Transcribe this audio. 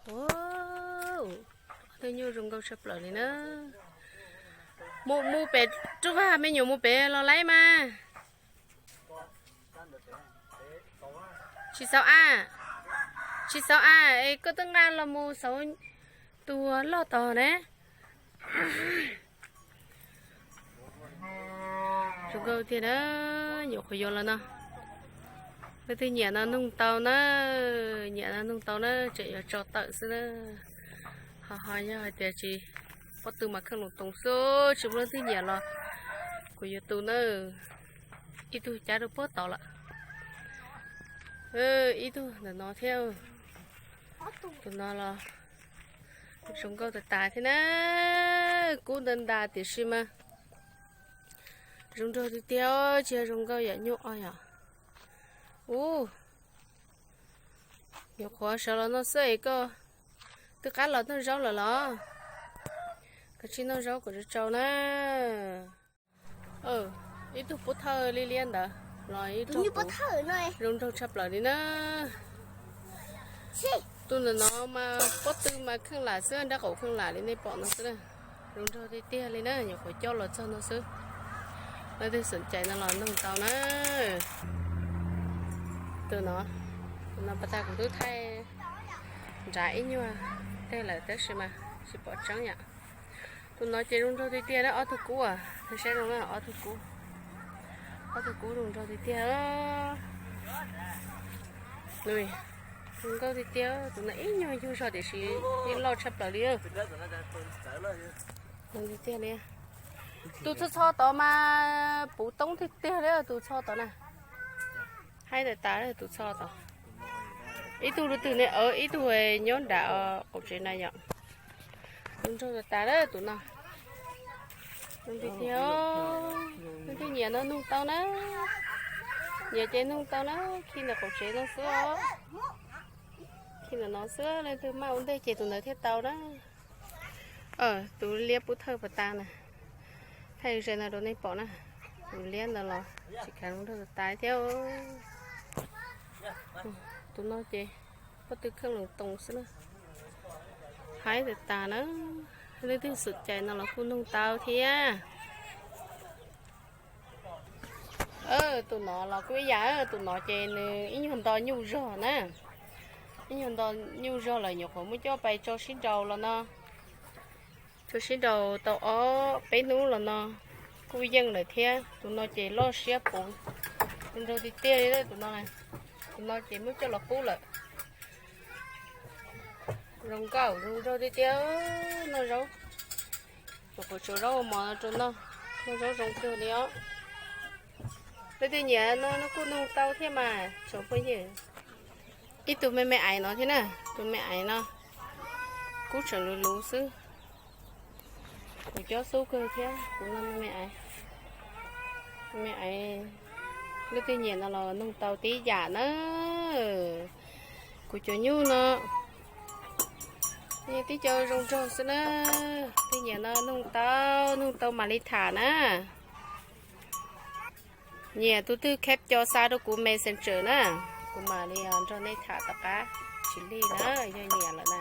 Ua, ob tug nyuj zoo nkauj tshaj plaws li na. Mus, mus pem, Rub Vaj me nyuam mus pem los laib mas. Tsis xauv a, tsis xauv a, es koj twb nqa los mus xauv tus loj tod ne. Zoo nkauj tiag na, nyuam qhuav yuav los no. Leej twg nyiam no noog tau na, nyiam no noog tau na, tseem yuav tso tawm xwb na. Ho ho yog hais tias tsis, pob tw mas kheej loo toos xwb, tsis muaj leej twg nyiam los kuv yuav tu na. Ib tug cab rau puag tod lawm. Ib tug ntawm no thiab. Tus no los zoo nkauj tas tas thiab na. Kub ntawd ntas tiam sis mas zoo nraug tiag tiag, tsis yog zoo nkauj yam nyuj os yom. Ub, nyuam qhuav sawv los no xwb es koj twb qab los noj zaub lawm los? Koj sim noj zaub kom tsau tsau na. Ib tug pub thawj liab liab ntawd los ib tug zoo nraug tshaj plaws li na. Tus ntawm no mas pob tw mas kheej lam xwb, nrab qaum kheej lam li nej pom no xwb na. Zoo nraug tiag tiag li na, nyuam qhuav coj los txog no xwb. Leej twg xom cai no los noog tau na. Tus no, tus no pas tas kuv twb thaij nrad ib nyuag teg lawm tab sis mas tsis pom tseeb yom. Tus no ces zoo nraug tiag tiag na, ob tug kub, saib zoo na, ob tug kub, ob tug kub zoo nraug tiag tiag. Zoo nkauj tiag tiag, tus no ib nyuag yug zog tiam sis yeej loj tshaj plaws li. Tiag li. Tus txho txho tod mas puv toob tiag tiag li, tus txho tod na. Haib tas tas tus txho tod. Ib tug lub twg ne, ib tug nyob nram qaum tsev na yom. Zoo nraug tas tas tus no. Tiag tiag, leej twg nyiam no noog tau na. Nyiam ces noog tau na, khi ntawm qaum tsev no xwb. Khi ntawm no xwb, leej twg maj ua ntej ces tus ntawd thiaj tau na. Tus liab pub thawj pas tas na. Thaij ze no rau nej pom na. Tus liab ntawd los tsis khav zoo nraug tas tas thiab. Tus no ces pob tw kheej loo toos xwb na. Haib tas tas na. Leej twg xom cai no los kuj noog tau thiab. Tus no los kuj ib yam, tus no ces nws ib nyuag nto nyuj zog na. Ib nyuag nto nyuj zog lawm nyuam qhuav muab coj pais tso sib nraus los no. Tso sib nraus tau ob peb hnub los no kuj yeej lawm thiab. Tus no ces loj siab puv, zoo nraug tiag tiag li tus no. Tus no ces muab coj los qub lawm. Zoo nkauj zoo nraug tiag tiag, noj zaub. Nyuam qhuav tsuav zaub ua mov rau noj, noj zaub zoo kawg li os. Leej twg nyiam no kuj noog tau thiab mas tsoom phooj ywg. Ib tug me me aiv no thiab na, tus me aiv no kub tseem luv luv xwb. Kuv cob xub kawg thiab, kuv no me me aiv. Me aiv, leej twg nyiam no los noog tau tib yam na. Kuv cov nyuj no yeej tib co zoo nraug xwb na. Twg nyiam no noog tau, noog tau mam li tham na. Nyiam tus twg khab co xa rau kuv messenger na, kuv mam li nrog nej tham tom qab tsis lig na, yog nyiam lawm na.